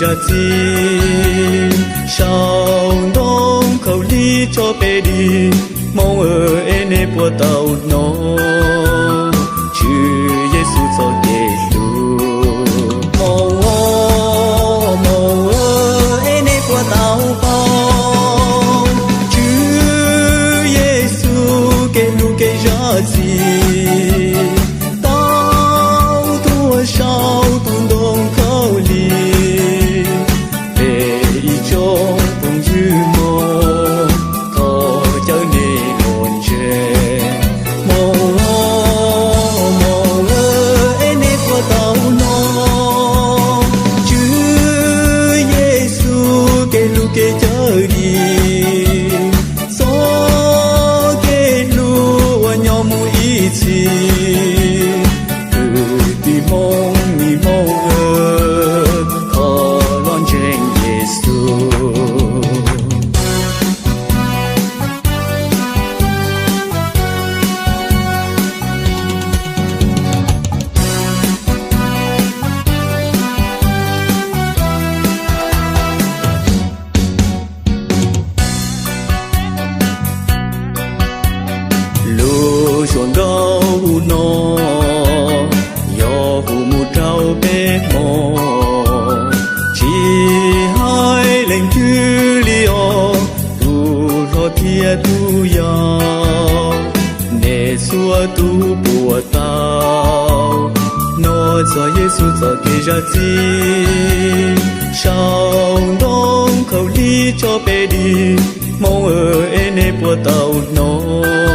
zaj txi, sau ntoo khaub lig tso peb dim, Hmoob aw, es nej puas tau hnov? Tswv Yexus txoj kev hlub. Hmoob aw, Hmoob aw, es nej puas tau paub? Tswv Yexus kev hlub kev zaj txi tau tuag saum tus ntoo khaub lig. Peb ib tsoom phooj ywg Hmoob, thov caw nej los ntseeg. Hmoob aw, Hmoob aw, es nej puas tau hnov? Tswv Yexus kev hlub kev cawm dim, txoj kev hlub uas nyob mus ib txhis. Kwv tij Hmoob, mi Hmoob aw, thov los ntseeg Yexus. Lub suab nkauj no yog hu mus rau peb Hmoob, tsis hais leej twg li os, tus hlob thiab tus yau, nej txhua tus puas tau hnov txog Yexus txoj kev zaj txi, sau ntoo khaub lig tso peb dim, Hmoob aw, es nej puas tau hnov?